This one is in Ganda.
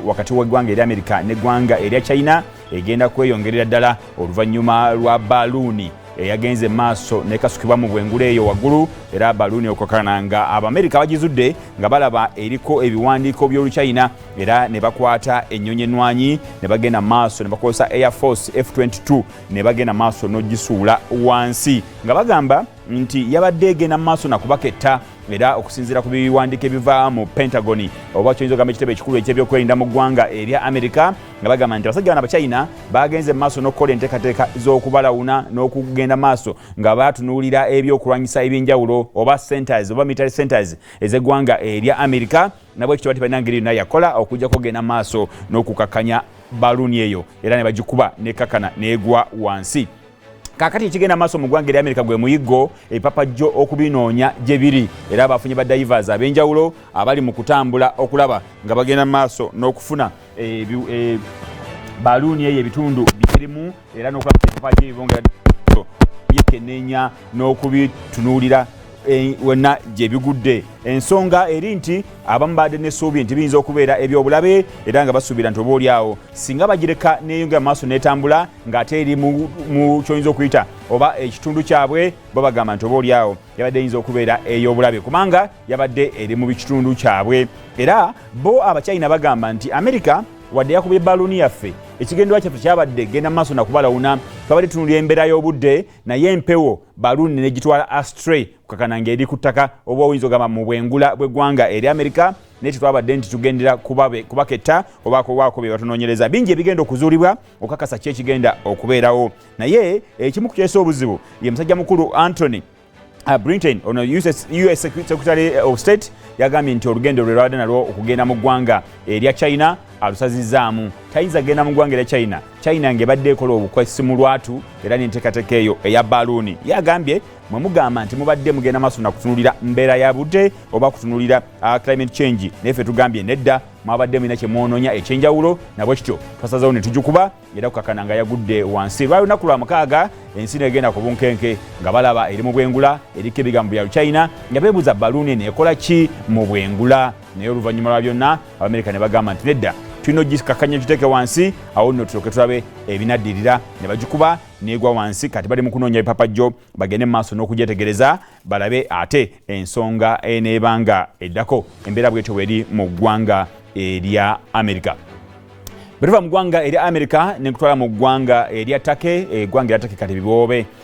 Wakati w'eggwanga erya Amerika n'eggwanga erya China egenda kweyongerera ddala oluvannyuma lwa baluuni eyagenze maaso nekasukibwa mu bwengula eyo waggulu, era baluuni okukakana nga Abamerika bagizudde nga balaba eriko ebiwandiiko by'Oluchina, era ne bakwata ennyonyi enwanyi ne bagenda maaso ne bakozesa Air Force F22 ne bagenda maaso n'ogisuula wansi, nga bagamba nti yabadde egenda maaso nakubaketta. Era okusinziira ku biwandiiko ebiva mu Pentagon, oba kyoyinza ogamba ekitebe ekikulu ekyebyokwerinda mu ggwanga erya Amerika, nga bagamba nti abasajja bano Abachina bagenze maaso n'okukola enteekateeka z'okubalawuna n'okugenda maaso nga batunuulira ebyokulwanyisa ebyenjawulo oba centers oba military centers ez'eggwanga erya Amerika. Nabwe ekyo balina ngeri yonna yakola okujja kugenda maaso n'okukakkanya baluuni eyo, era ne bagikuba nekakana n'egwa wansi. Kakati ekigenda maaso mu ggwanga erya Amerika gwe muyiggo ebipapajjo okubinoonya gye biri, era bafunye ba divers ab'enjawulo abali mu kutambula okulaba nga bagenda maaso n'okufuna baluuni eyo ebitundu byerimu, era n'okulaba ebipapajjo ebibongera byekenneenya n'okubitunuulira wonna gye bigudde. Ensonga eri nti abamu badde n'essuubi nti biyinza okubeera ebyobulabe, era nga basuubira nti oba oli awo singa bagireka neyongera maaso n'etambula ng'ate eri mu kyoyinza okuyita oba ekitundu kyabwe, bo bagamba nti oba oli awo yabadde eyinza okubeera ey'obulabe kubanga yabadde eri mu kitundu kyabwe. Era bo Abachina bagamba nti Amerika wadde yakubye baluuni yaffe, ekigendwa kyaffe kyabadde genda maaso nakubalawuna, twabadde tunulira embeera y'obudde, naye empewo baluuni negitwala astray kukakana ng'eri ku ttaka oba oyinza ogamba mu bwengula bw'eggwanga eri Amerika, naye tetwabadde nti tugendera kubaketta oba kubaako bye batunoonyereza. Bingi ebigenda okuzuulibwa okakasa ki ekigenda okubeerawo, naye ekimu ku kyesa obuzibu ye musajja mukulu Antony Blinken, ono US Secretary of State, yagambye nti olugendo lwe lwabadde nalwo okugenda mu ggwanga erya China alusazizaamu. Tayinza genda mu ggwanga erya China, China ng'ebadde ekola obukwesi mu lwatu era n'enteekateeka eyo eya baluuni. Yagambye, mwe mugamba nti mubadde mugenda maaso nakutunulira mbeera ya budde oba kutunulira climate change, naye ffe tugambye nedda, mwabadde mulina kye mwonoonya ekyenjawulo, nabwe kityo twasazeewo ne tugikuba, era kukakana nga yagudde wansi. Lwali lunaku lwa mukaaga, ensi negenda ku bunkenke nga balaba eri mu bwengula eriko ebigambo bya Luchina, nga beebuuza baluuni eno ekola ki mu bwengula. Naye oluvannyuma lwa byonna Abamerika ne bagamba nti nedda, tulina ogikakkanya giteeke wansi, awo nno tulyoke tulabe ebinaddirira, ne bagikuba negwa wansi. Kati bali mu kunoonya ebipapajjo bagende mu maaso n'okugyetegereza balabe ate ensonga eneebanga eddako. Embeera bwetyo bweri mu ggwanga erya Amerika. Bwe tuva mu ggwanga erya Amerika nekutwala mu ggwanga erya Turkey, eggwanga erya Turkey kati biboobe.